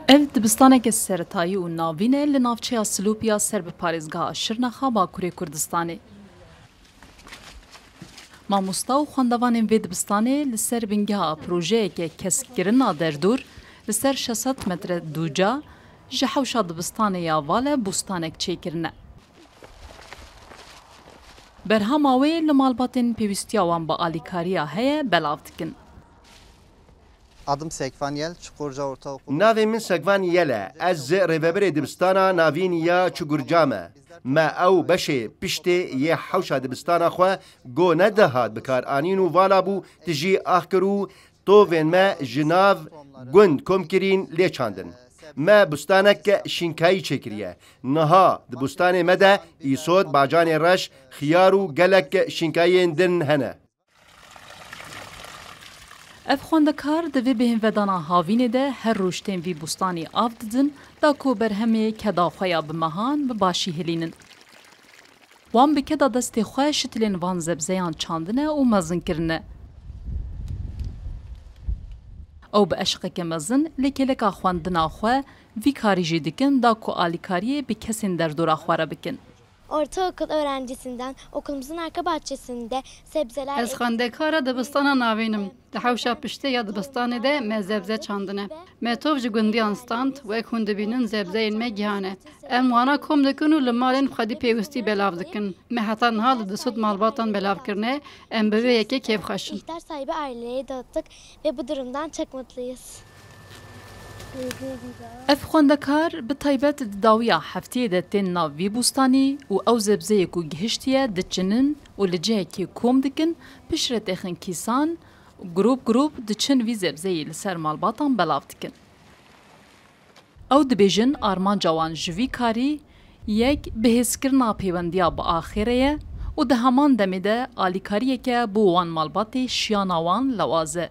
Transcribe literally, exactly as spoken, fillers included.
Ev dibistaneke seretayî û navîn e li navçeya Silopî ya ser bi parêzgeha Şirnexa Bakurê Kurdistanê. Mamosta û xwendevanên vê dibistanê li ser bingeha projeyeke keskirina derdor li ser şeş sed metre dûca ji hewşa dibistanê ya Vale bûstanek çêkirine. Berhema wê li malbatên pêwîstiya wan bi alîkariya heye belav dikin. Adım Sekvan Yel, Çukurca Ortaokulu. Navê min Sekvan Yel e. Ez rêvebirê dibistana navîn ya Çugurca me. Me ew beşê piştê yê hewşa dibistana xwe go nedihat bikaranîn û vala bû tijî ax kir û tovên me ji nav gund kom kirîn lê çandin. Me bustanek şînkayî çêkiriye. Niha di bustanê me de îsot, bacanê reş, xiyar û gelek şînkayên din hene. Ev xwendekar di vê bêhnvedana havînê de her roj tên vî bûstanî av didin, da ku berhemê keda xwe ya bi mehan bi başî hilînin. Wan bi keda destê xwe şitilên van zebzeyan çandine û mezin kirine. Ew bi eşqeke mezin lê kêleka xwendina xwe vî karî jî dikin, da ku alîkariyê bi kesên derdora xwe re bikin. Ortaokul öğrencisinden okulumuzun arka bahçesinde sebzeler Ez xwendekara dibistana navîn im. Di hewşa piştê ya dibistanê de me zebze çandine. Me tov ji gundiyan stand, wek hûn dibînin zebzeyên me gihan e. Em wana kom dikin û li malên xwedî pêwistî belav dikin. Me heta niha li du sed malbatan belav kirine, em bi vê yekê kêfxweş in. İhtiyaç sahibi ailelere dağıttık ve bu durumdan çok mutluyuz. Ev xwendekar bi taybet di dawiya heftiyê de tên nav vî bûstanî û ew zebzeyê ku gihiştiye diçinin û li cihekê kom dikin, piştre têxin kîsan, grûp grûp diçin vî zebzeyê li ser malbatan belav dikin. Ew dibêjin armanca wan ji vî karî yek bihêzkirina pêwendiya bi axê re ye û di heman demê de alîkariyeke bo wan malbatê şiyana wan lewaz e.